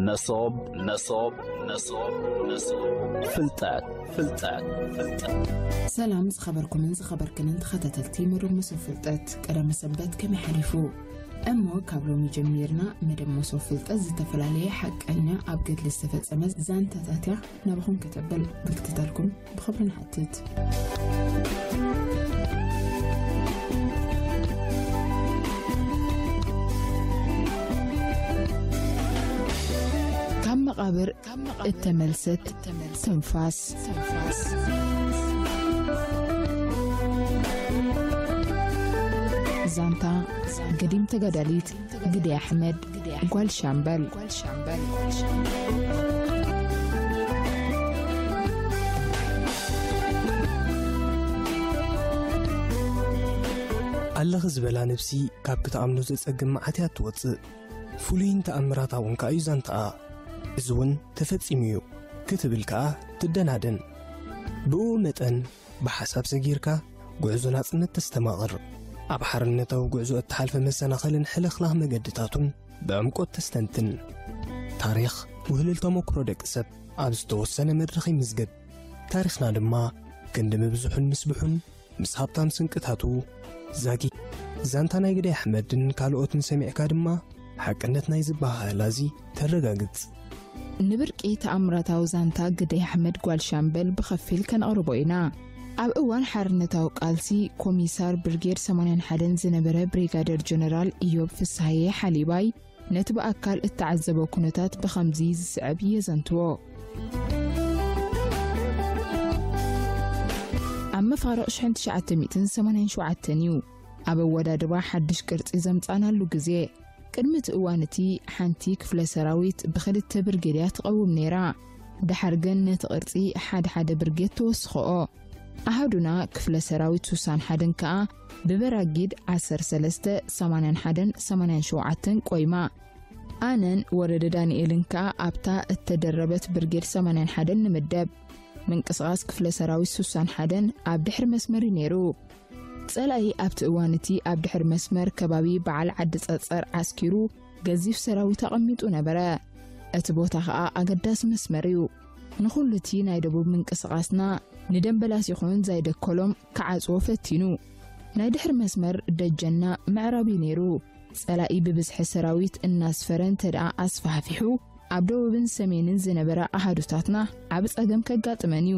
መሶብ፣ መሶብ፣ መሶብ፣ መሶብ። ፍልጠት፣ ፍልጠት፣ ፍልጠት። ሰላም ዝኸበርኩምን ዝኸበርክንን ተኸታተልቲ መደብ መሶብ ፍልጠት። ቀዳመ ሰንበት ከመይ ሓሊፉ? እሞ ካብ ሎሚ ጀሚርና መደብ መሶብ ፍልጠት ዝተፈላለየ ሓቀኛ ኣብ ገድሊ ዝተፈጸመ ዛንታታት እያ ናባኹም ከተብል ምክትታልኩም ብኽብሪ ንሓትት። ካብ መቓብር እተመልሰት ትንፋስ። ዛንታ ገዲም ተጋዳሊት ግደይ ኣሕመድ ጓል ሻምበል። ኣለኺ ዝበላ ነብሲ ካብ ክትኣምኖ ዘጸግም መዓት እያ ትወጽእ። ፍሉይን ተኣምራታውን ከኣ እዩ ዛንታኣ። እዚ እውን ተፈጺሙ እዩ ክትብል ከኣ ትደናደን። ብኡ መጠን ብሓሳብ ሰጊርካ ጉዕዞ ናጽነት ተስተማቕር። ኣብ ሓርነታዊ ጉዕዞ እተሓልፈ መሰናኸልን ሕልኽላኽ መገድታቱን ብዕምቆት ተስተንትን። ታሪኽ ውህልል ተመክሮ ደቂ ሰብ ኣብ ዝተወሰነ መድረኽ ይምዝገብ። ታሪኽና ድማ ክንዲ ምብዝሑን ምስብሑን ምስ ሃብታም ስንቅታቱ ዛጊ። ዛንታ ናይ ግደይ ኣሕመድን ካልኦትን ሰሚዕካ ድማ ሓቅነት ናይ ዝበሃላ እዚ ተረጋግጽ። ንብርቂ ተኣምራታዊ ዛንታ ግደይ ኣሕመድ ጓል ሻምበል ብኸፊል ከነቕርቦ ኢና። ኣብ እዋን ሓርነታዊ ቃልሲ ኮሚሳር ብርጌድ ሰማንያን ሓደን ዝነበረ ብሪጋደር ጀነራል ኢዮብ ፍስሃየ ሓሊባይ ነቲ ብኣካል እተዓዘቦ ኩነታት ብኸምዚ ዝስዕብ የዘንትዎ። ኣብ መፋርቕ ሽሕን ትሽዓተ ሚእትን ሰማንያን ሸውዓተን እዩ ኣብ ኣወዳድባ ሓድሽ ቅርጺ ዘምጻእናሉ ግዜ። ቅድሚ እቲ እዋን እቲ ሓንቲ ክፍለ ሰራዊት ብኽልተ ብርጌድ እያ ትቐውም ነይራ። ደሓር ግን ነቲ ቅርጺ ሓደ ሓደ ብርጌድ ተወስኸኦ። ኣሃዱና ክፍለ ሰራዊት ስሳን ሓደን ከኣ ብበራጊድ ዓሰርተ ሰለስተ፣ ሰማንያን ሓደን ሰማንያን ሸውዓተን ቆይማ። ኣነን ወረደ ዳንኤልን ከኣ ኣብታ እተደረበት ብርጌድ ሰማንያን ሓደን ንምደብ። ምንቅስቓስ ክፍለ ሰራዊት ስሳን ሓደን ኣብ ድሕሪ መስመር እዩ ነይሩ። ጸላኢ ኣብቲ እዋን እቲ ኣብ ድሕሪ መስመር ከባቢ በዓል ዓዲ ጸጸር ዓስኪሩ ገዚፍ ሰራዊት ኣቐሚጡ ነበረ። እቲ ቦታ ኸኣ ኣገዳሲ መስመር እዩ። ንኹሉ እቲ ናይ ደቡብ ምንቅስቓስና ንደምበላስ ይኹን ዛይደኮሎም ክዓጽዎ ፈቲኑ። ናይ ድሕሪ መስመር ደጀንና ምዕራብ እዩ ነይሩ። ጸላኢ ብብዝሒ ሰራዊት እናስፈረ እንተ ደኣ ኣስፋሕፊሑ፣ ኣብ ደቡብን ሰሜንን ዝነበራ ኣሃዱታትና ዓቢ ጸገም ከጋጥመን እዩ።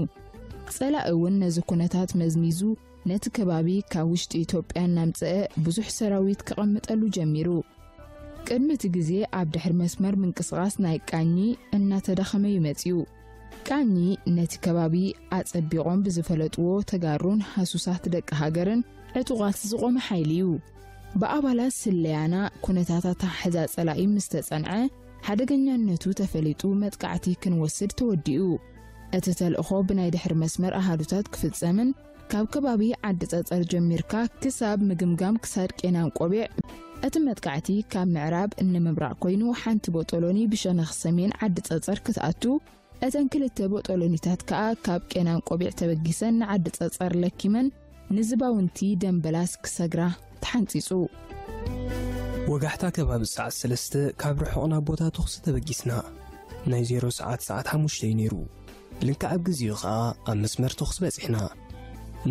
ጸላኢ እውን ነዚ ኩነታት መዝሚዙ፣ ነቲ ከባቢ ካብ ውሽጢ ኢትዮጵያ እናምጽአ ብዙሕ ሰራዊት ከቐምጠሉ ጀሚሩ። ቅድሚ እቲ ግዜ ኣብ ድሕሪ መስመር ምንቅስቓስ ናይ ቃኝ እናተዳኸመ እዩ መጺኡ። ቃኝ ነቲ ከባቢ ኣጸቢቖም ብዝፈለጥዎ ተጋሩን ሃሱሳት ደቂ ሃገርን ዕጡቓት ዝቖመ ሓይሊ እዩ። ብኣባላት ስለያና ኩነታት ኣተሓሕዛ ጸላኢ ምስ ተጸንዐ፣ ሓደገኛነቱ ተፈሊጡ መጥቃዕቲ ክንወስድ ተወዲኡ። እቲ ተልእኾ ብናይ ድሕሪ መስመር ኣሃዱታት ክፍጸምን ካብ ከባቢ ዓዲ ጸጸር ጀሚርካ ክሳብ ምግምጋም ክሳድ ቄናን ቆቢዕ፣ እቲ መጥቃዕቲ ካብ ምዕራብ ንምብራቕ ኮይኑ ሓንቲ ቦጦሎኒ ብሸነኽ ሰሜን ዓዲ ጸጸር ክትኣቱ፣ እተን ክልተ ቦጦሎኒታት ከኣ ካብ ቄናን ቆቢዕ ተበጊሰን ንዓዲ ጸጸር ለኪመን ንዝባውንቲ ደምበላስ ክሰግራ ተሓንጺጹ። ወጋሕታ ከባቢ ሰዓት ሰለስተ ካብ ርሑቕ ናብ ቦታ ተኹሲ ተበጊስና። ናይ ዜሮ ሰዓት ሰዓት ሓሙሽተ እዩ ነይሩ። ልክዕ ኣብ ግዜኡ ኸኣ ኣብ መስመር ተኹሲ በጺሕና።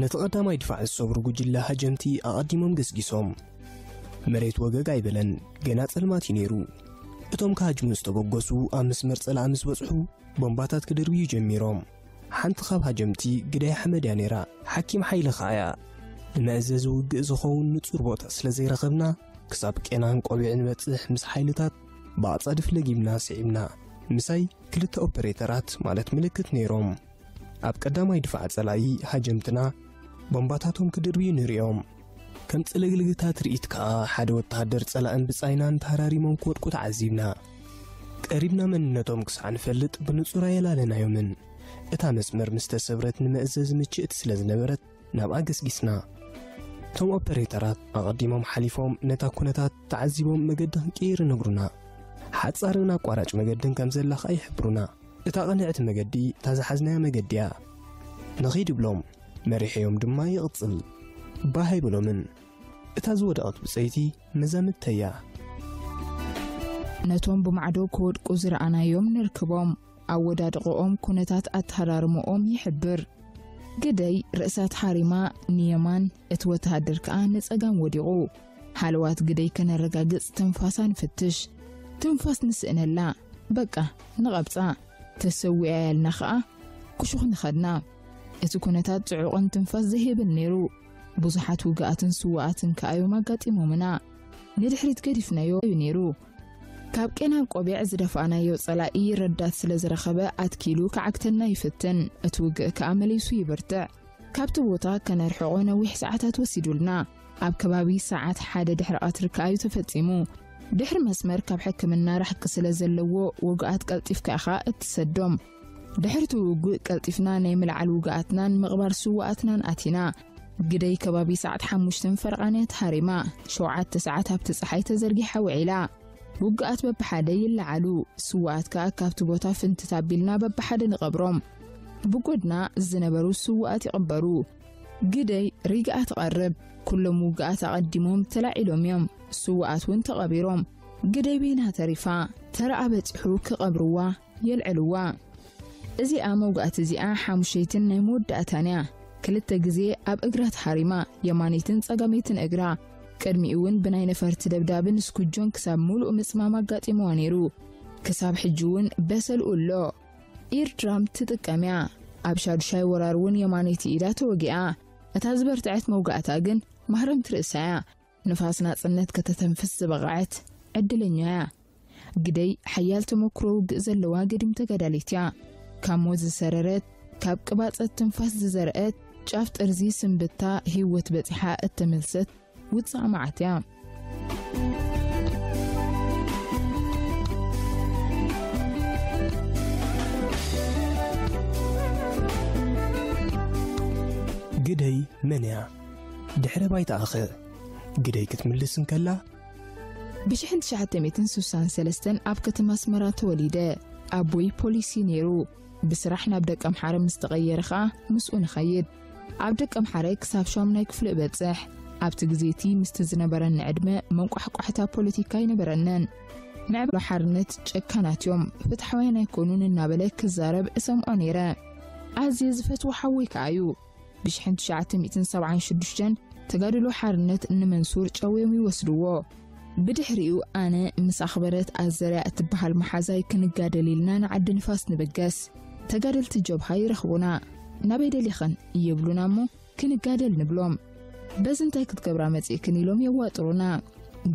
ነቲ ቀዳማይ ድፋዕ ዝሰብሩ ጉጅለ ሃጀምቲ ኣቐዲሞም ገስጊሶም። መሬት ወገግ ኣይበለን፣ ገና ጸልማት እዩ ነይሩ። እቶም ክሃጅሙ ዝተበገሱ ኣብ መስመር ጸላኢ ምስ በጽሑ፣ ቦምባታት ክድርብዩ ጀሚሮም። ሓንቲ ካብ ሃጀምቲ ግዳይ ኣሕመድ እያ ነይራ። ሓኪም ሓይሊ ኸኣ እያ። ንመእዘዚ ውግእ ዝኸውን ንጹር ቦታ ስለ ዘይረኸብና፣ ክሳብ ቄናን ቆቢዕ ንበጽሕ ምስ ሓይልታት ብኣጻድፍ ለጊምና ስዒብና። ምሳይ ክልተ ኦፐሬተራት ማለት ምልክት ነይሮም። ኣብ ቀዳማይ ድፋዕ ጸላኢ ሃጀምትና ቦምባታቶም ክድርብዩ ንርእዮም። ከም ጽልግልግታ ትርኢት ከኣ ሓደ ወተሃደር ጸላእን ብጻይናን ተሃራሪሞም ክወድቁ ተዓዚብና። ቀሪብና መንነቶም ክሳዕ ንፈልጥ ብንጹር ኣየላለናዮምን። እታ መስመር ምስ ተሰብረት ንመእዘዚ ምችእቲ ስለ ዝነበረት ናብኣ ገስጊስና። እቶም ኦፐሬተራት ኣቐዲሞም ሓሊፎም ነታ ኩነታት ተዓዚቦም መገዲ ክንቅይር ይነግሩና። ሓጻርን ኣቋራጭ መገድን ከም ዘላ ከኣ ይሕብሩና። እታ ቅንዕቲ መገዲ እታ ዝሓዝናያ መገዲ እያ። ንኺድ ይብሎም፣ መሪሐዮም ድማ ይቕጽል። ባህ ኣይብሎምን። እታ ዝወደቐት ብጸይቲ መዛምድተይ እያ። ነቶም ብማዕዶ ክወድቁ ዝረኣናዮም ንርክቦም። ኣወዳድቕኦም ኩነታት ኣተሃራርምኦም ይሕብር። ግደይ ርእሳ ተሃሪማ ንየማን፣ እቲ ወተሃደር ከኣ ንጸጋም ወዲቑ። ሃለዋት ግደይ ከነረጋግጽ ትንፋሳ ንፍትሽ። ትንፋስ ንስእነላ። በቃ፣ ንቐብጻ። ተሰዊኣ ያልና ከኣ ክሹኽ ንኸድና። እቲ ኩነታት ጽዑቕን ትንፋስ ዘህብን ነይሩ። ብዙሓት ውግኣትን ስውኣትን ከኣ እዮም ኣጋጢሞምና። ንድሕሪት ገዲፍናዮ እዩ ነይሩ። ካብ ቄናብ ቆቢዕ ዝደፋእናዮ ጸላኢ ረዳት ስለ ዝረኸበ ኣትኪሉ ክዓግተና ይፍትን። እቲ ውግእ ከኣ መሊሱ ይብርትዕ። ካብቲ ቦታ ከነርሕቖ ነዊሕ ሰዓታት ወሲዱልና። ኣብ ከባቢ ሰዓት ሓደ ድሕሪ ቀትሪ ከኣ እዩ ተፈጺሙ። ድሕሪ መስመር ካብ ሕክምና ራሕቂ ስለ ዘለዎ ውግኣት ቀልጢፍካ ኢኻ እትሰዶም። ድሕሪ እቲ ውግእ ቀልጢፍና ናይ ምልዓል ውግኣትናን ምቕባር ስውኣትናን ኣቲና። ግደይ ከባቢ ሰዓት ሓሙሽተን ፈረቓን እያ ተሃሪማ። ሸውዓተ ሰዓት ኣብቲ ጸሓይ ተዘርጊሓ ውዒላ። ውግኣት በብሓደ ይለዓሉ። ስውኣት ከኣ ካብቲ ቦታ ፍንትት ኣቢልና በብሓደ ንቐብሮም። ብጎድና ዝነበሩ ስውኣት ይቕበሩ። ግደይ ሪግኣ ትቐርብ። ኩሎም ውግኣት ኣቐዲሞም ተላዒሎም እዮም። ስውኣት እውን ተቐቢሮም። ግደይ በይና ተሪፋ። ተረኣ በጺሑ ክቐብርዋ የልዕልዋ። እዚኣ መውጋእቲ እዚኣ ሓሙሸይትን ናይ መወዳእታን እያ። ክልተ ግዜ ኣብ እግራ ተሃሪማ፣ የማነይትን ጸጋመይትን እግራ። ቅድሚኡ እውን ብናይ ነፈርቲ ደብዳብን ስኩጆን ክሳብ ምሉእ ምጽማም ኣጋጢምዋ ነይሩ። ክሳብ ሕጂ እውን በሰልኡ ኣሎ። ኢርድራም ትጥቀም እያ። ኣብ ሻዱሻይ ወራር እውን የማነይቲ ኢዳ ተወጊኣ። እታ ዝበርትዐት መውጋእታ ግን ማህረምቲ ርእሳ እያ። ንፋስ ናጽነት ከተተንፍስ ዝበቕዐት ዕድለኛ እያ። ግደይ ሓያል ተመክሮ ውግእ ዘለዋ ገዲም ተጋዳሊት እያ። ካብ ሞት ዝሰረረት፣ ካብ ቅባጸት ትንፋስ ዝዘርአት፣ ጫፍ ጥርዚ ስንብታ ህይወት በጺሓ እተመልሰት ውጻእ መዓት እያ። ግደይ መን እያ? ድሕረ ባይታኣኸ? ግደይ ክትምልስ እንከላ፣ ብሽሕን ትሽዓተ ሚእትን ስሳን ሰለስተን ኣብ ከተማ ኣስመራ ተወሊደ። ኣቦይ ፖሊስ እዩ ነይሩ። ብስራሕ ናብ ደቀምሓረ ምስ ተቐየረ ኸኣ ምስኡ ንኸይድ። ኣብ ደቀምሓረ ክሳብ ሻሙናይ ክፍሊ እበጽሕ። ኣብቲ ግዜ እቲ ምስቲ ዝነበረኒ ዕድመ መንቋሕቋሕታ ፖለቲካ ኣይነበረንን። ምዕባለ ሓርነት ጨካናት እዮም፣ ፍትሓውያን ኣይኮኑን እናበለ ክዛረብ እሰምዖ ነይረ። ኣዝየ ዝፈትዎ ሓወይ ከኣ እዩ። ብሽሕን ትሽዓተ ሚእትን ሰብዓን ሽዱሽተን ተጋድሎ ሓርነት ንመንሱር ጨውዮም ይወስድዎ። ብድሕሪኡ ኣነ ምስ ኣኽበረት ኣዘርያ እትበሃል መሓዛይ ክንጋደል ኢልና ንዓዲ ንፋስ ንብገስ። ተጋደልቲ ጀብሃ ይረኽቡና። ናበይ ደሊኽን? ይብሉና እሞ ክንጋደል ንብሎም። በዚ እንታይ ክትገብራ መጺእክን ኢሎም የዋጥሩና።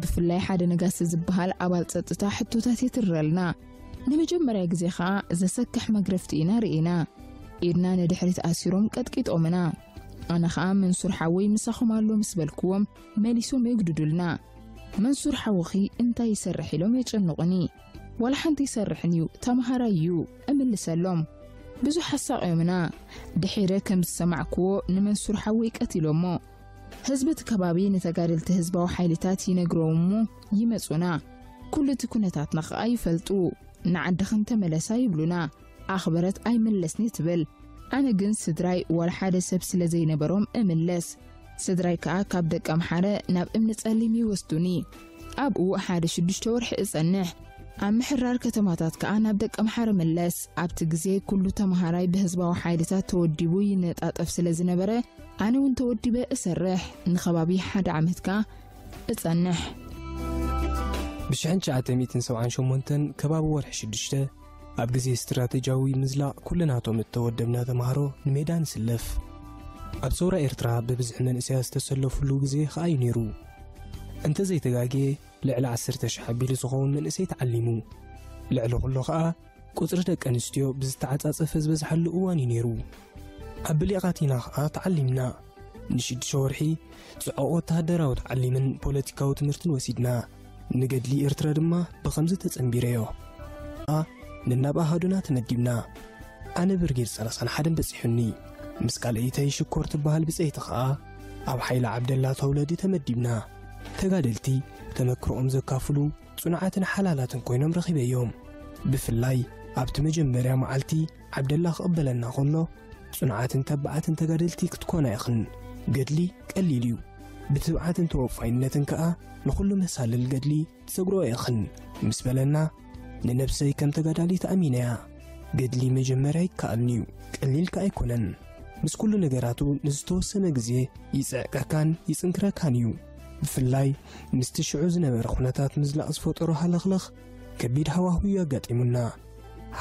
ብፍላይ ሓደ ነጋሲ ዝበሃል ኣባል ጸጥታ ሕቶታት የትርረልና። ንመጀመርያ ግዜ ኸኣ ዘሰክሕ መግረፍቲ ኢና ርኢና። ኢድና ንድሕሪት ኣሲሮም ቀጥቂጦምና። ኣነ ኸኣ መንሱር ሓወይ ምሳኹም ኣሎ ምስ በልክዎም መሊሶም የግድዱልና። መንሱር ሓውኺ እንታይ ይሰርሕ ኢሎም የጨንቑኒ። ዋላ ሓንቲ ይሰርሕን እዩ፣ ተምሃራይ እዩ እምልሰሎም። ብዙሕ ኣሳቕዮምና። ድሒረ ከም ዝሰማዕክዎ ንመንሱር ሓወይ ቀቲሎሞ። ህዝቢ እቲ ከባቢ ንተጋደልቲ ህዝባዊ ሓይልታት ይነግሮም እሞ ይመጹና። ኩሉ እቲ ኩነታትና ኸኣ ይፈልጡ። ንዓድኽን ተመለሳ ይብሉና። ኣኽበረት ኣይምለስኒ ትብል። ኣነ ግን ስድራይ ዋላ ሓደ ሰብ ስለ ዘይነበሮም እምለስ። ስድራይ ከኣ ካብ ደቀምሓረ ናብ እምኒ ጸሊም ይወስዱኒ። ኣብኡ ሓደ ሽዱሽተ ወርሒ እጸንሕ። ኣብ ምሕራር ከተማታት ከኣ ናብ ደቀምሓረ ምለስ። ኣብቲ ግዜ ኩሉ ተመሃራይ ብህዝባዊ ሓይልታት ተወዲቡ ይነጣጠፍ ስለ ዝነበረ፣ ኣነ እውን ተወዲበ እሰርሕ። ንኸባቢ ሓደ ዓመት ከኣ እጸንሕ። ብሽሕን ትሽዓተ ሚእትን ሰብዓን ሸሞንተን ከባቢ ወርሒ ሽዱሽተ፣ ኣብ ግዜ ስትራተጂያዊ ምዝላቕ ኩልናቶም እተወደብና ተምሃሮ ንሜዳ ንስለፍ። ኣብ ሰውራ ኤርትራ ብብዝሒ መንእሰያት ዝተሰለፉሉ ግዜ ኸኣ እዩ ነይሩ። እንተ ዘይተጋግየ፣ ልዕሊ ዓሰርተ ሽሕ ኣቢሉ ዝኸውን መንእሰይ ተዓሊሙ። ልዕሊ ኩሉ ኸኣ፣ ቁጽሪ ደቂ ኣንስትዮ ብዝተዓጻጸፈ ዝበዝሓሉ እዋን እዩ ነይሩ። ኣብ ብሊቓት ኢና ኸኣ ተዓሊምና። ንሽዱሽተ ወርሒ ጽዑቕ ወተሃደራዊ ተዓሊምን ፖለቲካዊ ትምህርትን ወሲድና። ንገድሊ ኤርትራ ድማ ብኸምዚ ተጸንቢረዮ። ኣ፣ ነናብ ኣሃዱና ተመዲብና። ኣነ ብርጌድ ሰላሳን ሓደን በጺሑኒ። ምስ ካልኣይተይ ሽኮር ትበሃል ብጸይቲ ኸኣ ኣብ ሓይሊ ዓብደላ ተውለዲ ተመዲብና። ተጋደልቲ ተመክሮኦም ዘካፍሉ ጽኑዓትን ሓላላትን ኮይኖም ረኺበዮም። ብፍላይ ኣብቲ መጀመርያ መዓልቲ ዓብደላ ክቕበለና ከሎ፣ ጽኑዓትን ተባዓትን ተጋደልቲ ክትኮና ኢኽን። ገድሊ ቀሊል እዩ። ብትብዓትን ተወፋይነትን ከኣ ንኹሉ መሳልል ገድሊ ትሰግሮ ኢኽን ምስ በለና፣ ንነብሰይ ከም ተጋዳሊት ኣሚነያ። ገድሊ መጀመርያ ይከኣልን'ዩ፣ ቀሊል ከኣ ኣይኮነን። ምስ ኩሉ ነገራቱ ንዝተወሰነ ግዜ ይጽዕቀካን ይጽንክረካን እዩ። ብፍላይ ምስቲ ሽዑ ዝነበረ ኩነታት ምዝላቕ ዝፈጠሮ ሃለኽለኽ ከቢድ ሃዋህው እዩ ኣጋጢሙና።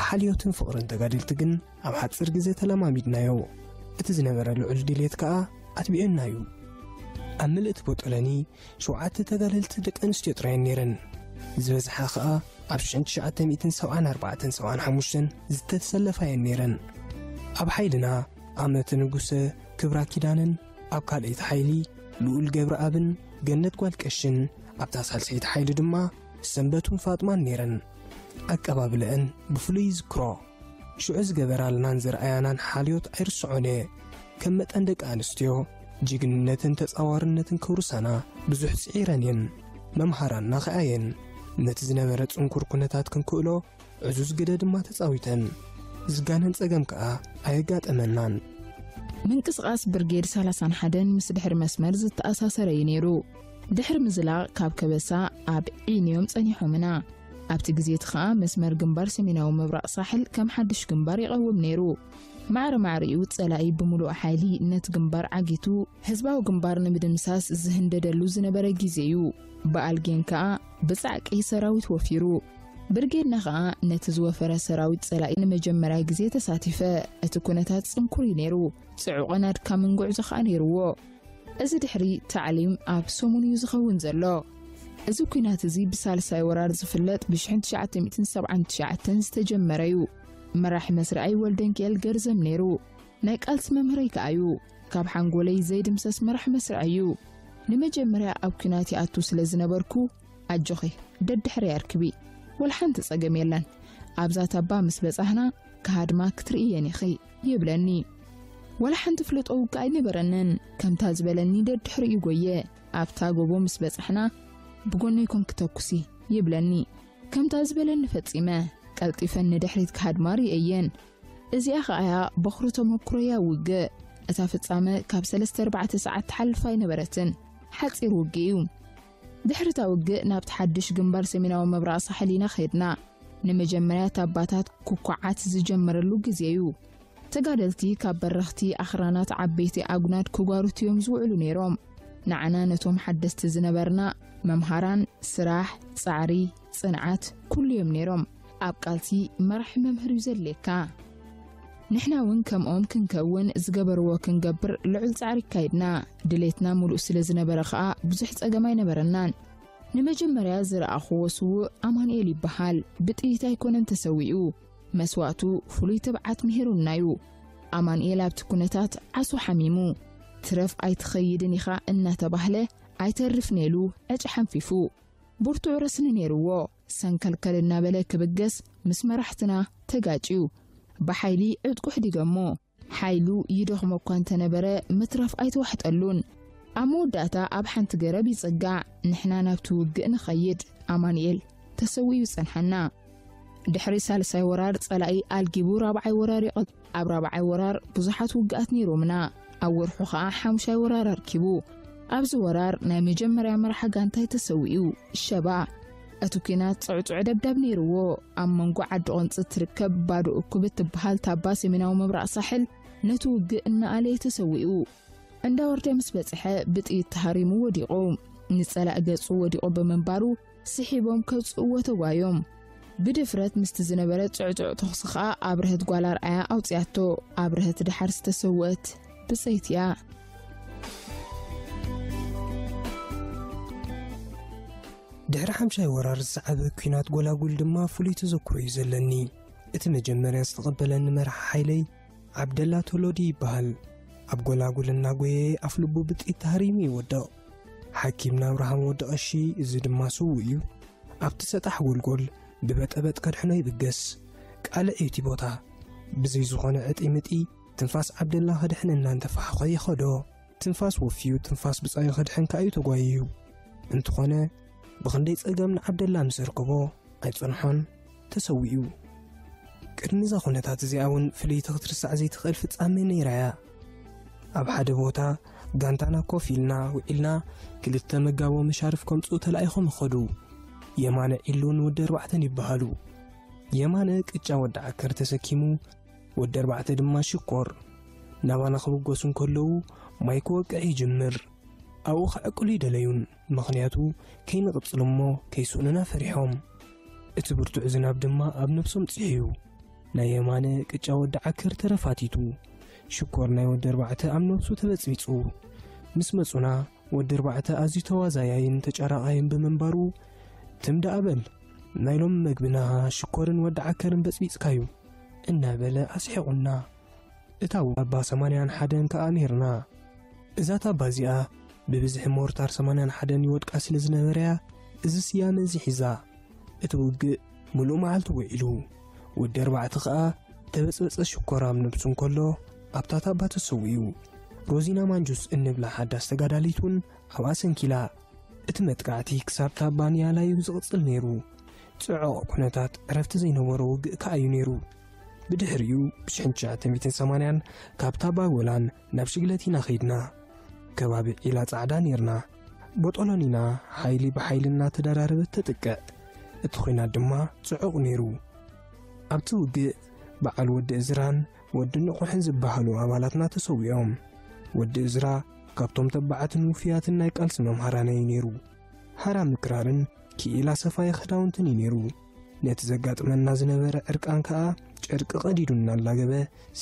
ሓልዮትን ፍቕርን ተጋደልቲ ግን ኣብ ሓጺር ግዜ ተለማሚድናዮ። እቲ ዝነበረ ልዑል ድሌት ከኣ ኣትቢዑና እዩ። ኣብ ምልእቲ ቦጦለኒ ሸውዓተ ተጋደልቲ ደቂ ኣንስትዮ ጥራየን ነይረን። ዝበዝሓ ከኣ ኣብ ሽሕን ትሽዓተ ሚእትን ሰብዓን ኣርባዕተን ሰብዓን ሓሙሽተን ዝተሰለፋየን ነይረን። ኣብ ሓይልና ኣመተ ንጉሰ፣ ክብራ ኪዳነን፣ ኣብ ካልኣይቲ ሓይሊ ልኡል ገብረኣብን ገነት ጓል ቀሽን፣ ኣብታ ሳልሰይቲ ሓይሊ ድማ ሰንበቱን ፋጥማን ነይረን። ኣቀባብለአን ብፍሉይ ይዝክሮ። ሽዑ ዝገበራልናን ዘርኣያናን ሓልዮት ኣይርስዖን እየ። ከም መጠን ደቂ ኣንስትዮ፣ ጅግንነትን ተጻዋርነትን ከውርሳና ብዙሕ ጽዒረን እየን። መምሃራንና ከኣ እየን። ነቲ ዝነበረ ጽንኩር ኩነታት ክንክእሎ ዕዙዝ ግደ ድማ ተጻዊተን። ዝጋነን ጸገም ከኣ ኣየጋጠመናን። ምንቅስቓስ ብርጌድ ሰላሳን ሓደን ምስ ድሕሪ መስመር ዝተኣሳሰረ እዩ ነይሩ። ድሕሪ ምዝላቕ ካብ ከበሳ ኣብ ዒን እዮም ጸኒሖምና። ኣብቲ ግዜ እቲ ኸኣ መስመር ግንባር ሰሜናዊ ምብራቕ ሳሕል ከም ሓድሽ ግንባር ይቐውም ነይሩ። ማዕረ ማዕሪኡ ጸላኢ ብምሉእ ሓይሊ ነቲ ግንባር ዓጊቱ፣ ህዝባዊ ግንባር ንምድምሳስ ዝህንደደሉ ዝነበረ ግዜ እዩ። ብኣልጌን ከኣ ብጻዕቂ ሰራዊት ወፊሩ። ብርጌድና ከኣ ነቲ ዝወፈረ ሰራዊት ጸላኢ ንመጀመርያ ግዜ ተሳቲፈ። እቲ ኩነታት ጽንኩር እዩ ነይሩ። ጽዑቕን ኣድካምን ጉዕዞ ከኣ ነይርዎ። እዚ ድሕሪ ታዕሊም ኣብ ሰሙን እዩ ዝኸውን ዘሎ። እዚ ኲናት እዚ ብሳልሳይ ወራር ዝፍለጥ ብ ሽሕን ትሽዓተ ሚእትን ሰብዓን ትሽዓተን ዝተጀመረ እዩ። መራሒ መስርዐይ ወልደንኪኤል ገርዘም ነይሩ። ናይ ቃልሲ መምህረይ ከኣ እዩ። ካብ ሓንጎለይ ዘይድምሰስ መራሒ መስርዐይ እዩ። ንመጀመርያ ኣብ ኲናት ይኣቱ ስለ ዝነበርኩ፣ ኣጆኺ፣ ደድሕረይ ኣርክቢ፣ ወላ ሓንቲ ጸገም የለን። ኣብዛ ታባ ምስ በጻህና፣ ክሃድማ ክትርእየን ኢኺ፣ ይብለኒ። ወላ ሓንቲ ፍለጦ ውግእ ኣይነበረንን። ከምታ ዝበለኒ ደድሕሪኡ ጎየ። ኣብታ ጎቦ ምስ በጻሕና፣ ብጎነይ ኮንኪ ተኩሲ፣ ይብለኒ። ከምታ ዝበለኒ ፈጺመ። ቀልጢፈን ንድሕሪት ክሃድማ ርእየየን። እዚኣ ኸኣ'ያ በኹሪ ተመኩሮያ ውግእ። እታ ፍጻመ ካብ ሰለስተ ኣርባዕተ ሰዓት ትሓልፍ ኣይነበረትን። ሓጺር ውግእ እዩ። ድሕሪ እታ ውግእ ናብቲ ሓድሽ ግንባር ሰሜናዊ ምብራቕ ሳሕል ኢና ኸድና። ንመጀመርያ ታባታት ኩኳዓት ዝጀመረሉ ግዜ እዩ። ተጋደልቲ ካብ በረኽቲ ኣኽራናት ዓበይቲ ኣጉናድ ክጓሩት እዮም ዝውዕሉ ነይሮም። ንዓና ነቶም ሓደስቲ ዝነበርና መምሃራን፣ ስራሕ፣ ጻዕሪ፣ ጽንዓት፣ ኩሉ እዮም ነይሮም። ኣብ ቃልሲ መራሒ መምህር እዩ ዘድልየካ። ንሕና እውን ከምኦም ክንከውን ዝገበርዎ ክንገብር ልዑል ጻዕሪ ኣካይድና። ድሌትና ምሉእ ስለ ዝነበረ ኸኣ ብዙሕ ጸገም ኣይነበረናን። ንመጀመርያ ዝረኣኽዎ ስዉእ ኣማኑኤል ይበሃል። ብጥይት ኣይኮነን ተሰዊኡ። መስዋእቱ ፍሉይ ትብዓት ምሂሩና እዩ። ኣማኑኤል ኣብቲ ኩነታት ዓሶ ሓሚሙ፣ ትረፍ ኣይትኸይድን ኢኻ እናተባህለ ኣይተርፍን ኢሉ ዕጭ ሓንፊፉ። ብርቱዕ ረስኒ ነይርዎ። ሰንከልከል እናበለ ክብገስ ምስ መራሕትና ተጋጭዩ። ብሓይሊ ዕጥቁ ኣሕዲጎሞ። ሓይሉ ይደኽሞ እኳ እንተነበረ ምትራፍ ኣይተዋሕጠሉን። ኣብ መወዳእታ ኣብ ሓንቲ ገረብ ይጽጋዕ። ንሕና ናብቲ ውግእ ንኸይድ። ኣማኑኤል ተሰዊኡ ይጸንሓና። ድሕሪ ሳልሳይ ወራር ጸላኢ ኣልጊቡ ራብዓይ ወራር ይቐጽ-፣ ኣብ ራብዓይ ወራር ብዙሓት ውግኣት ነይሮምና። ኣብ ወርሑ ኸኣ ሓሙሻይ ወራር ኣርኪቡ። ኣብዚ ወራር ናይ መጀመርያ መርሓ ጋንታይ ተሰዊኡ፣ ሸባ። እቲ ኲናት ጽዕጹዕ ደብዳብ ነይርዎ። ኣብ መንጎ ዓዲ ቐንጺ እትርከብ ባዶ እኩብ እትበሃል ታባ ሰሜናዊ ምብራቕ ሳሕል ነቲ ውግእ እናኣለየ ተሰዊኡ። እንዳ ወርደ ምስ በጽሐ ብጥይት ተሃሪሙ ወዲቑ። ንጸላእ ገጹ ወዲቑ ብምንባሩ ስሒቦም ከውጽእዎ ተጓዮም። ብድፍረት ምስቲ ዝነበረ ጽዕጹዕ ተኹሲ ኸኣ ኣብርሀት ጓል ኣርኣያ ኣውጺኣቶ። ኣብርሀት ደሓር ዝተሰወአት ብጸይቲ'ያ። ድሕሪ ሓምሻይ ወራር ዝሰዓበ ኲናት ጎላጉል ድማ ፍሉይ ተዘክሮ እዩ ዘለኒ። እቲ መጀመርያ ዝተቐበለኒ መራሒ ሓይለይ ዓብደላ ቶሎዲ ይበሃል። ኣብ ጎላጉል እናጎየየ ኣፍልቡ ብጥይት ተሃሪሙ ይወድቕ። ሓኪምና ኣብርሃም ወዲ ቀሺ፣ እዚ ድማ ስዉእ እዩ፣ ኣብቲ ሰጣሕ ጎልጎል ብበጠበጥ ከድሕኖ ይብገስ። ቃልዕ እዩ እቲ ቦታ። ብዘይ ዝኾነ ዕጢምጢ ትንፋስ ዓብደላ ከድሕነና እንተፋሕኾ ይኸዶ። ትንፋስ ወፍዩ ትንፋስ ብጻዩ ከድሕን ከኣ እዩ ተጓይዩ። እንተኾነ፣ ብኽንደይ ጸገም ንዓብደላ ምስ ኣርከቦ፣ ኣይጸንሖን፣ ተሰዊኡ። ቅድሚ እዛ ኩነታት እዚኣ እውን ፍልይቲ ክትርሳዕ ዘይትኽእል ፍጻሜ ነይራ እያ። ኣብ ሓደ ቦታ ጋንታና ኮፍ ኢልና ውዒልና፣ ክልተ መጋቦ መሻርፍ ከምጽኡ ተላኢኾም ይኸዱ። የማነ ዒሉን ወዲ ኣርባዕተን ይበሃሉ። የማነ ቅጫ ወዲ ዓከር ተሰኪሙ፣ ወዲ ኣርባዕተ ድማ ሽኮር። ናባና ክብገሱ እንከለዉ ማይ ክወቅዕ ይጅምር። ኣብኡ ክዕቅሉ ይደለዩን፣ ምኽንያቱ ከይንቕጽል እሞ ከይስእኑና ፈሪሖም። እቲ ብርቱዕ ዝናብ ድማ ኣብ ነብሶም ጽሒዩ። ናይ የማነ ቅጫ ወዲ ዓከር ተረፋቲቱ። ሽኮር ናይ ወዲ ኣርባዕተ ኣብ ነብሱ ተበጽቢጹ። ምስ መጹና ወዲ ኣርባዕተ ኣዝዩ ተዋዛያይን ተጫራቓይን ብምንባሩ፣ "ትም ደኣ በል፣ ናይ ሎም መግብና ሽኮርን ወዲ ዓከርን በጽቢጽካዩ" እናበለ ኣስሒቑና። እታ ታባ ሰማንያን ሓደን ከኣ ነይርና። እዛ ታባ እዚኣ ብብዝሒ ሞርታር ሰማንያን ሓደን ይወድቃ ስለ ዝነበረያ፣ እዚ ስያመ እዚ ሒዛ። እቲ ውግእ ምሉእ መዓልቲ ውዒሉ። ወዲ ኣርባዕተ ከኣ ተበጽበጸ ሽኮር ኣብ ነብሱ እንከሎ ኣብታ ታባ ተሰዊኡ። ሮዚና ማንጁስ እንብላ ሓዳስ ተጋዳሊት እውን ኣብኣ ሰንኪላ። እቲ መጥቃዕቲ ክሳብ ታባ ንያላ እዩ ዝቕጽል ነይሩ። ጽዑቕ ኩነታት ዕረፍቲ ዘይነበሮ ውግእ ከኣ እዩ ነይሩ። ብድሕሪኡ ብሽሕን ትሽዓተ ሚእትን ሰማንያን ካብ ታባ ጎላን ናብ ሽግለት ኢና ኸይድና። ከባቢ ዒላ ጻዕዳ ነይርና። ቦጦሎኒና ሓይሊ ብሓይሊ እናተደራረበት ተጥቅዕ። እቲ ኹናት ድማ ጽዑቕ ነይሩ። ኣብቲ ውግእ በዓል ወዲ እዝራን ወዲ ንቑሕን ዝበሃሉ ኣባላትና ተሰዊኦም። ወዲ እዝራ ካብቶም ተባዓትን ውፍያትን ናይ ቃልሲ መምሃራና እዩ ነይሩ። ሓራ ምክራርን ክኢላ ሰፋይ ክዳውንትን እዩ ነይሩ። ነቲ ዘጋጥመና ዝነበረ ዕርቃን ከኣ ጨርቂ ቀዲዱ እናላገበ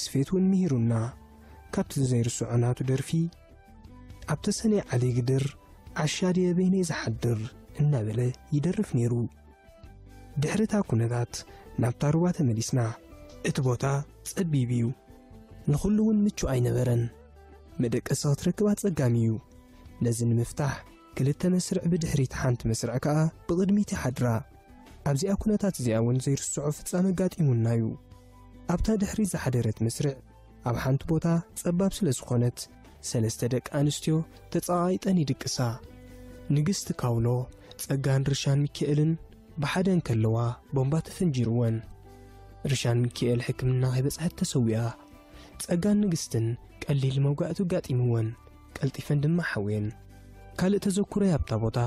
ስፌት እውን ምሂሩና። ካብቲ ዘይርስዖ ናቱ ደርፊ፣ "ኣብ ተሰነይ ዓሊ ግድር፣ ዓሻ ድየ በይነይ ዝሓድር?" እናበለ ይደርፍ ነይሩ። ድሕሪ እታ ኩነታት ናብታ ሩባ ተመሊስና። እቲ ቦታ ጸቢብ እዩ። ንኹሉ እውን ምቹእ ኣይነበረን። መደቀሲ ክትረክብ ኣጸጋሚ እዩ። ነዚ ንምፍታሕ ክልተ መስርዕ ብድሕሪት ሓንቲ መስርዕ ከኣ ብቕድሚት ይሓድራ። ኣብዚኣ ኩነታት እዚኣ እውን ዘይርስዖ ፍጻመ ኣጋጢሙና እዩ። ኣብታ ድሕሪት ዝሓደረት መስርዕ ኣብ ሓንቲ ቦታ ጸባብ ስለ ዝኾነት ሰለስተ ደቂ ኣንስትዮ ተጸቓቒጠን ይድቅሳ። ንግስቲ ካውሎ፣ ጸጋን ርሻን ሚካኤልን ብሓደ እንከለዋ ቦምባ ተፈንጂርወን። ርሻን ሚካኤል ሕክምና ከይበጽሐት ተሰዊኣ። ጸጋን ንግስትን ቀሊል መውጋእቲ ኣጋጢምወን፣ ቀልጢፈን ድማ ሓውየን። ካልእ ተዘክሮይ ኣብታ ቦታ፣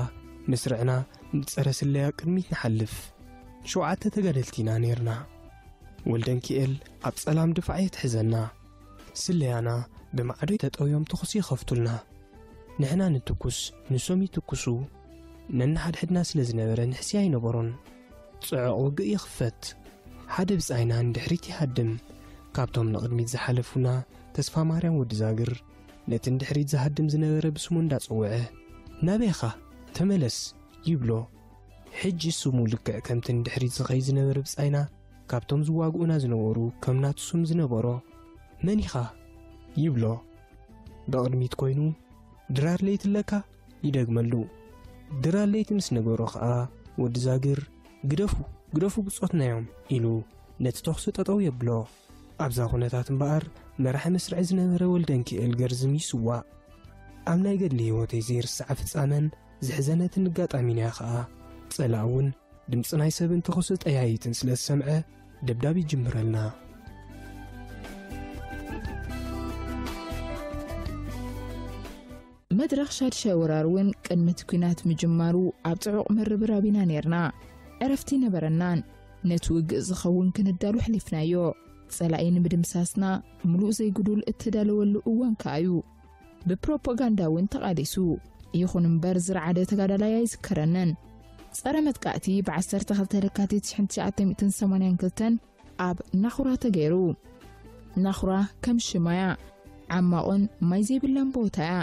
መስርዕና ንጸረ ስለያ ቅድሚት ንሓልፍ። ሸውዓተ ተጋደልቲ ኢና ነይርና። ወልደንኪኤል ኣብ ጸላም ድፋዕ የትሕዘና። ስለያና ብማዕዶ ተጠውዮም ተኹሲ ይኸፍቱልና። ንሕና ንትኩስ፣ ንሶም ይትኩሱ። ነንሓድሕድና ስለ ዝነበረ ንሕስያ ኣይነበሮን። ጽዑቕ ውግእ ይኽፈት። ሓደ ብጻይና ንድሕሪት ይሃድም። ካብቶም ንቕድሚት ዝሓለፉና ተስፋ ማርያም ወዲ ዛግር፣ ነቲ ንድሕሪት ዝሃድም ዝነበረ ብስሙ እንዳጸውዐ፣ "ናበይኻ? ተመለስ!" ይብሎ። ሕጂ ስሙ ልክዕ ከምቲ ንድሕሪት ዝኸይድ ዝነበረ ብጻይና፣ ካብቶም ዝዋግኡና ዝነበሩ ከም ናቱ ስም ዝነበሮ፣ "መን ኢኻ?" ይብሎ። ብቕድሚት ኮይኑ፣ "ድራር ለይቲ ኣለካ?" ይደግመሉ። ድራር ለይቲ ምስ ነገሮ ኸኣ፣ ወዲ ዛግር፣ "ግደፉ፣ ግደፉ ብጾትናዮም" ኢሉ ነቲ ተኹሲ ጠጠው የብሎ። ኣብዛ ኩነታት እምበኣር፣ መራሒ መስርዕ ዝነበረ ወልደንኪኤል ገርዝም ይስዋእ። ኣብ ናይ ገድሊ ህይወተይ ዘይርሳዕ ፍጻመን ዝሕዘነትን ኣጋጣሚን እያ ኸኣ። ጸላእ እውን ድምጺ ናይ ሰብን ተኹሲ ጠያይትን ስለ ዝሰምዐ፣ ደብዳብ ይጅምረልና። መድረኽ ሻድሻይ ወራር እውን ቅድሚ እቲ ኲናት ምጅማሩ ኣብ ጽዑቕ ምርብራብ ኢና ነይርና። ዕረፍቲ ኣይነበረናን። ነቲ ውግእ ዝኸውን ክንዳሎ ኣሕሊፍናዮ። ጸላኢ ንምድምሳስና ምሉእ ዘይጉዱል እተዳለወሉ እዋን ከኣ እዩ። ብፕሮፓጋንዳ እውን ተቓሊሱ። ይኹን እምበር ዝረዓደ ተጋዳላይ ኣይዝከረንን። ጸረ መጥቃዕቲ ብ ዓሰርተ ክልተ ለካቲት ሽሕን ትሽዓተ ሚእትን ሰማንያን ክልተን ኣብ ናኹራ ተገይሩ። ናኹራ ከም ሽማ እያ። ዓማቕን ማይ ዘይብላን ቦታ እያ።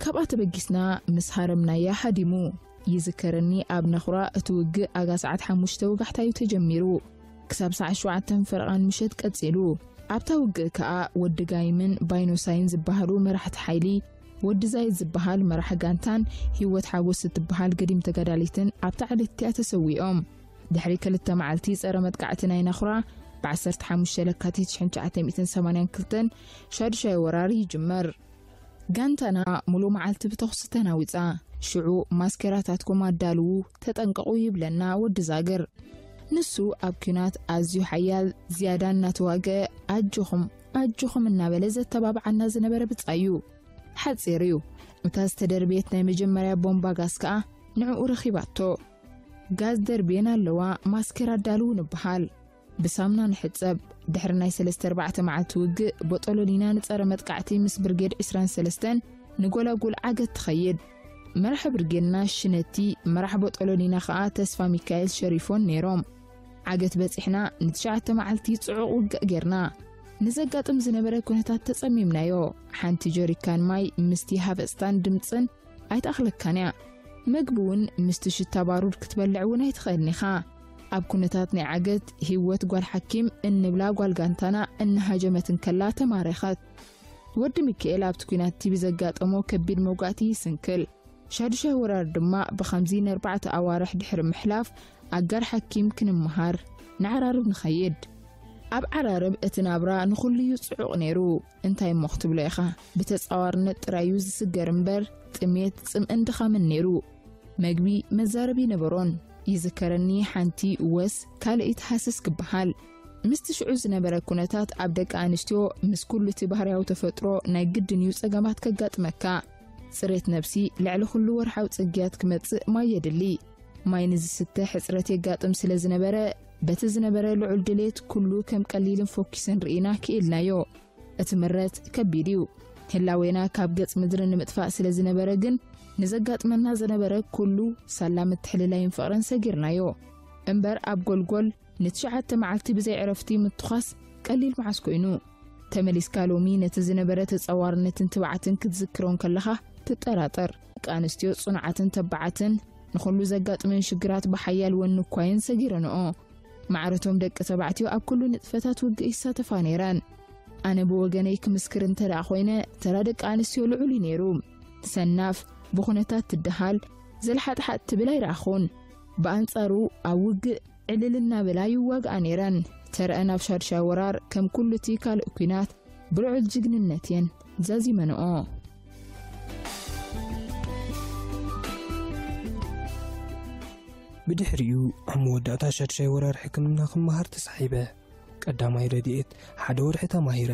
ካብኣ ተበጊስና ምስ ሃረምናያ ሃዲሙ። ይዝከረኒ ኣብ ናኹራ እቲ ውግእ ኣጋ ሰዓት ሓሙሽተ ወጋሕታ እዩ ተጀሚሩ። ክሳብ ሰዓት ሸውዓተን ፈረቓን ምሸት ቀጺሉ። ኣብታ ውግእ ከኣ ወዲ ጋይምን ባይኖሳይን ዝበሃሉ መራሕቲ ሓይሊ፣ ወዲ ዛይድ ዝበሃል መራሒ ጋንታን ህይወት ሓጎስ እትበሃል ገዲም ተጋዳሊትን ኣብታ ዕለት እቲኣ ተሰዊኦም። ድሕሪ ክልተ መዓልቲ ጸረ መጥቃዕቲ ናይ ናኹራ፣ ብ ዓሰርተ ሓሙሽተ ለካቲት ሽሕን ትሽዓተ ሚእትን ሰማንያን ክልተን ሻዱሻይ ወራር ይጅመር። ጋንታና ሙሉ መዓልቲ ብተኹሲ ተናዊጻ። ሽዑ ማስኬራታትኩም ኣዳልዉ፣ ተጠንቀቑ ይብለና ወዲ ዛግር። ንሱ ኣብ ኲናት ኣዝዩ ሓያል፣ ዝያዳ እናተዋግአ ኣጆኹም፣ ኣጆኹም እናበለ ዘተባብዓና ዝነበረ ብጻዩ። ሓጺር እዩ። እታ ዝተደርበየት ናይ መጀመርያ ቦምባ ጋዝ ከኣ ንዕኡ ረኺባቶ። ጋዝ ደርብየን ኣለዋ፣ ማስኬራ ኣዳልዉ ንበሃል። ብሳምና ንሕጸብ። ድሕሪ ናይ ሰለስተ ኣርባዕተ መዓልቲ ውግእ፣ ቦጦሎኒና ንጸረ መጥቃዕቲ ምስ ብርጌድ ዕስራን ሰለስተን ንጎላጉል ዓገት ትኸይድ። መራሕ ብርጌድና ሽነቲ፣ መራሕ ቦጦሎኒና ከኣ ተስፋ ሚካኤል ሸሪፎን ነይሮም። ዓገት በጺሕና ንትሽዓተ መዓልቲ ጽዑቕ ውግእ ጌርና። ንዘጋጥም ዝነበረ ኩነታት ተጸሚምናዮ። ሓንቲ ጀሪካን ማይ ምስቲ ሃፈጽታን ድምጽን ኣይትኣኽለካን እያ። መግቢ እውን ምስቲ ሽታ ባሩድ ክትበልዕ እውን ኣይትኽእልን ኢኻ። ኣብ ኩነታት ናይ ዓገት ህይወት ጓል ሓኪም እንብላ ጓል ጋንታና እናሃጀመት እንከላ ተማረኸት። ወዲ ሚካኤል ኣብቲ ኲናት እቲ ብዘጋጠሞ ከቢድ መውጋእቲ ይስንክል። ሻዱሻይ ወራር ድማ ብኸምዚ ነርባዕተ ኣዋርሕ ድሕሪ ምሕላፍ ኣጋር ሓኪም ክንመሃር ንዓራርብ ንኸይድ። ኣብ ዓራርብ እቲ ናብራ ንኹሉ እዩ ጽዑቕ ነይሩ። እንታይ እሞ ክትብሎ ኢኻ? ብተጻዋርነት ጥራይ እዩ ዝስገር እምበር፣ ጥሜት፣ ጽምእን ድኻምን ነይሩ። መግቢ መዛረቢ ነበሮን። ይዝከረኒ ሓንቲ ወስ ካልኣይቲ ሃስስ ክበሃል። ምስቲ ሽዑ ዝነበረ ኩነታት ኣብ ደቂ ኣንስትዮ ምስ ኩሉ እቲ ባህርያዊ ተፈጥሮ ናይ ግድን እዩ ጸገማት ከጋጥመካ። ጽሬት ነብሲ ልዕሊ ኩሉ ወርሓዊ ጽግያት ክመጽእ ማይ የድሊ። ማይ ንዝስተ ሕጽረት የጋጥም ስለ ዝነበረ፣ በቲ ዝነበረ ልዑል ድሌት ኩሉ ከም ቀሊልን ፎኪስን ርኢና ክኢልናዮ። እቲ ምረት ከቢድ እዩ። ህላዌና ካብ ገጽ ምድሪ ንምጥፋእ ስለ ዝነበረ ግን፣ ንዘጋጥመና ዝነበረ ኩሉ ሳላ ምትሕልላይን ፍቕርን ሰጊርናዮ። እምበር ኣብ ጎልጎል ንትሽዓተ መዓልቲ ብዘይ ዕረፍቲ ምትዃስ ቀሊል መዓስ ኮይኑ? ተመሊስካ ሎሚ ነቲ ዝነበረ ተጻዋርነትን ትብዓትን ክትዝክሮ እንከለኻ ትጠራጠር። ደቂ ኣንስትዮ ጽኑዓትን ተባዓትን፣ ንኹሉ ዘጋጥመን ሽግራት ብሓያል ወኒ እኳ እየን ሰጊረንኦ። ማዕረቶም ደቂ ተባዕትዮ ኣብ ኩሉ ንጥፈታት ውግእ ይሳተፋ ነይረን። ኣነ ብወገነይ ክምስክር እንተ ደኣ ኮይነ፣ ተራ ደቂ ኣንስትዮ ልዑል እዩ ነይሩ። ሰናፍ፣ ብኹነታት ትደሃል፣ ዘልሓጥሓጥ ትብል ኣይረኣኹን። ብኣንጻሩ ኣብ ውግእ ዕልል እናበላ ይዋግኣ ነይረን። ተረአን ኣብ ሻድሻይ ወራር ከም ኩሉ እቲ ካልእ ኲናት ብልዑል ጅግንነት እየን ዛዚመንኦ። ብድሕሪኡ ኣብ መወዳእታ ሻድሻይ ወራር ሕክምና ክመሃር ተሳሒበ። ቀዳማይ ረድኤት ሓደ ወርሒ ተማሂረ።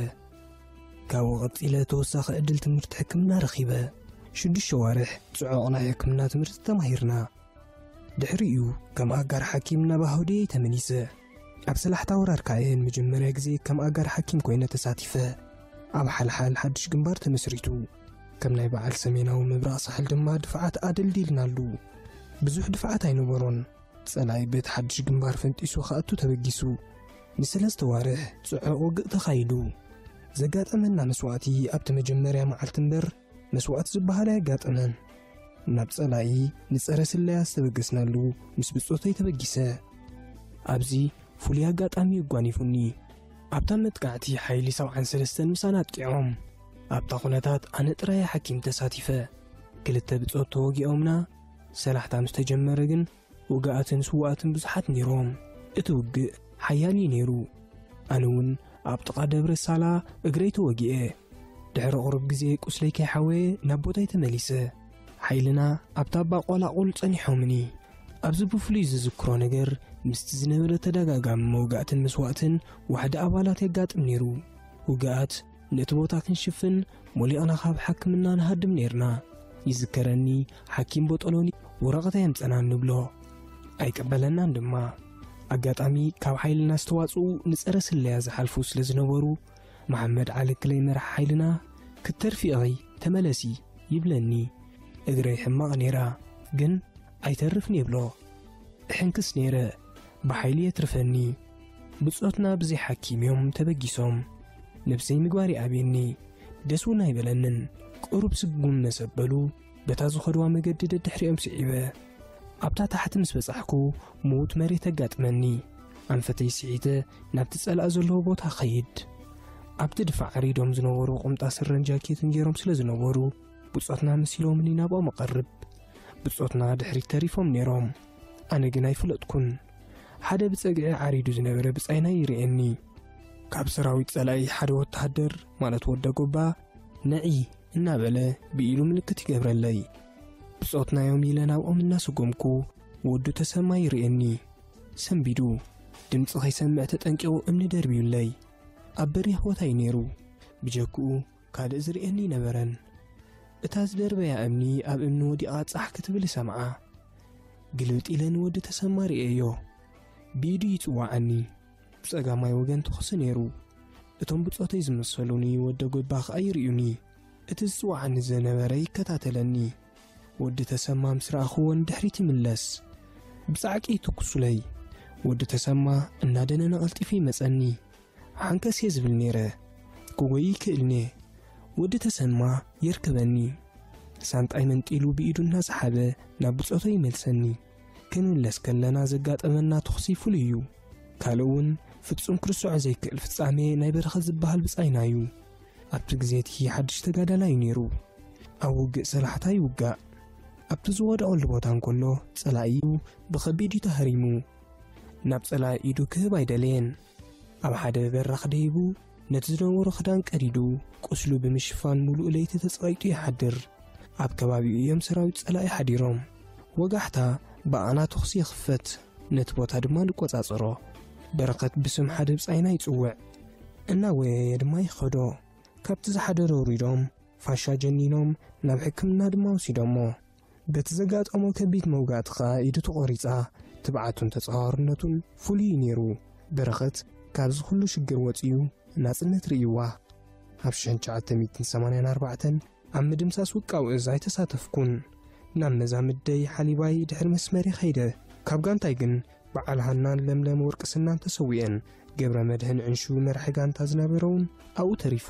ካብኡ ቀጺለ ተወሳኺ ዕድል ትምህርቲ ሕክምና ረኺበ። ሽዱሽተ ኣዋርሕ ጽዑቕ ናይ ሕክምና ትምህርቲ ተማሂርና። ድሕሪኡ ከም ኣጋር ሓኪም ናብ ኣህውደየይ ተመሊሰ። ኣብ ሰላሕታ ወራር ከኣ እየ ንመጀመርያ ግዜ ከም ኣጋር ሓኪም ኮይነ ተሳቲፈ። ኣብ ሓልሓል ሓድሽ ግንባር ተመስሪቱ። ከም ናይ በዓል ሰሜናዊ ምብራቕ ሳሕል ድማ ድፍዓት ኣደልዲልናሉ። ብዙሕ ድፍዓት ኣይነበሮን። ጸላኢ በቲ ሓድሽ ግንባር ፈንጢሱ ክኣቱ ተበጊሱ። ንሰለስተ ዋርሕ ጽዑቕ ውግእ ተኻይዱ። ዘጋጠመና መስዋእቲ ኣብቲ መጀመርያ መዓልቲ እምበር መስዋእቲ ዝበሃል ኣየጋጠመን። ናብ ጸላኢ ንጸረ ስለያ ዝተበገስናሉ ምስ ብጾተይ ተበጊሰ። ኣብዚ ፍሉይ ኣጋጣሚ እዩ ኣጓኒፉኒ። ኣብታ መጥቃዕቲ ሓይሊ ሰብዓን ሰለስተን ምሳና ኣጥቂዖም። ኣብታ ኩነታት ኣነ ጥራይ ሓኪም ተሳቲፈ። ክልተ ብጾት ተወጊኦምና። ሰላሕታ ምስ ተጀመረ ግን ውግኣትን ስውኣትን ብዙሓት ነይሮም። እቲ ውግእ ሓያል እዩ ነይሩ። ኣነ እውን ኣብ ጥቓ ደብረ ሳላ እግረይ ተወጊኤ። ድሕሪ ቁሩብ ግዜ ቁስለይ ከይሓወየ ናብ ቦታይ ተመሊሰ። ሓይልና ኣብታ ኣባ ቆላቑል ጸኒሖምኒ። ኣብዚ ብፍሉይ ዝዝክሮ ነገር ምስቲ ዝነበረ ተደጋጋሚ መውጋእትን መስዋእትን ዋሕዲ ኣባላት የጋጥም ነይሩ። ውግኣት ነቲ ቦታ ክንሽፍን ሞሊቕና ካብ ሕክምና ንሃድም ነይርና። ይዝከረኒ ሓኪም ቦጦሎኒ ወረቐት ኣየምጸናን ንብሎ። ኣይቅበለናን ድማ። ኣጋጣሚ ካብ ሓይልና ዝተዋጽኡ ንጸረ ስለያ ዝሓልፉ ስለ ዝነበሩ መሓመድ ዓሊ ክለይ መራሕ ሓይልና ክትተርፊ ኢኺ ተመለሲ ይብለኒ። እግረይ ሕማቕ ነይራ ግን ኣይተርፍን ይብሎ። እሕንክስ ነይረ ብሓይሊ የትርፈኒ። ብጾትና ብዘይ ሓኪም እዮም ተበጊሶም። ነብሰይ ምግባር ይኣብየኒ። ደስ እውን ኣይበለንን። ቁሩብ ስጉም መሰበሉ በታ ዝኸድዋ መገዲ ደድሕሪኦም ስዒበ። ኣብታ ታሕቲ ምስ በጻሕኩ ምዉት መሬት ኣጋጥመኒ። ኣንፈተይ ስሒተ ናብቲ ጸላእ ዘለዎ ቦታ ኸይድ። ኣብቲ ድፋዕ ዓሪዶም ዝነበሩ ቁምጣ ስረን ጃኬትን ገይሮም ስለ ዝነበሩ ብጾትና መሲሎምኒ ናብኦም እቐርብ። ብጾትና ድሕሪት ተሪፎም ነይሮም። ኣነ ግን ኣይፍለጥኩን። ሓደ ብጸግዒ ዓሪዱ ዝነበረ ብጻይና ይርእየኒ። ካብ ሰራዊት ጸላኢ ሓደ ወተሃደር ማለት ወደ ጎባ ነዒ እናበለ ብኢዱ ምልክት ይገብረለይ። ብጾትናዮም ኢለ ናብኦም እናሰጎምኩ ወዱ ተሰማ ይርእየኒ። ሰንቢዱ ድምጺ ከይሰምዕ ተጠንቂቑ እምኒ ደርብዩለይ። ኣብ በሪኽ ቦታ እዩ ነይሩ። ብጀክኡ ካልእ ዝርእየኒ ኣይነበረን። እታ ዝደርበያ እምኒ ኣብ እምኒ ወዲቓ ጻሕ ክትብል ይሰምዓ። ግልብጥ ኢለ ንወዲ ተሰማ ርእየዮ። ብኢዱ ይጽዋዓኒ። ብጸጋማይ ወገን ተኹሲ ነይሩ። እቶም ብጾተይ ዝመሰሉኒ ወደ ጎባ ኸኣ ይርእዩኒ። እቲ ዝጽዋዓኒ ዝነበረ ይከታተለኒ። ወዲ ተሰማ ምስ ረኣኽዎ ንድሕሪት ይምለስ። ብጻዕቂ ይትኩሱለይ። ወዲ ተሰማ እናደነነ ቀልጢፉ ይመጸኒ። ሓንከስ እየ ዝብል ነይረ። ክጎይ ይክእልኒ። ወዲ ተሰማ የርክበኒ። ሳንጣይ መንጢሉ ብኢዱ እናሰሓበ ናብ ብጾተይ ይመልሰኒ። ክንምለስ ከለና ዘጋጠመና ተኹሲ ፍሉይ እዩ። ካልእ እውን ፍጹም ክርስዖ ዘይክእል ፍጻሜ ናይ በረኸት ዝበሃል ብጻይና እዩ። ኣብቲ ግዜ እቲ ሓድሽ ተጋዳላይ እዩ ነይሩ። ኣብ ውግእ ሰላሕታ ይውጋእ። ኣብቲ ዝወደቐሉ ቦታ እንከሎ ጸላኢኡ ብኸቢድ እዩ ተሃሪሙ። ናብ ጸላኢ ኢዱ ክህብ ኣይደለየን። ኣብ ሓደ በራኽ ደይቡ ነቲ ዝነበሮ ክዳን ቀዲዱ ቁስሉ ብምሽፋን ሙሉእ ለይቲ ተጸቒጡ ይሓድር። ኣብ ከባቢኡ እዮም ሰራዊት ጸላኢ ሓዲሮም። ወጋሕታ ብኣና ተኹሲ ይኽፈት፣ ነቲ ቦታ ድማ ንቆጻጸሮ። በረኸት ብስም ሓደ ብጻይና ይጽውዕ። እናወየየ ድማ ይኸዶ። ካብቲ ዝሓደሮ ውሪዶም ፋሻ ጀኒኖም ናብ ሕክምና ድማ ወሲዶሞ። በቲ ዘጋጠሞ ከቢድ መውጋእቲ ኸኣ ኢዱ ተቖሪጻ። ትብዓቱን ተጻዋርነቱን ፍሉይ እዩ ነይሩ። በረኸት ካብዚ ኩሉ ሽግር ወጺኡ ናጽነት ርእይዋ። ኣብ ሽሕን ትሽዓተ ሚእትን ሰማንያን ኣርባዕተን ኣብ ምድምሳስ ውቃው እዝ ኣይተሳተፍኩን። ናብ መዛምደይ ሓሊባይ ድሕሪ መስመር ከይደ። ካብ ጋንታይ ግን በዓል ሃናን ለምለም ወርቂ ስናን ተሰዊኤን። ገብረ መድህን ዕንሹ መራሒ ጋንታ ዝነበረውን ኣብኡ ተሪፉ።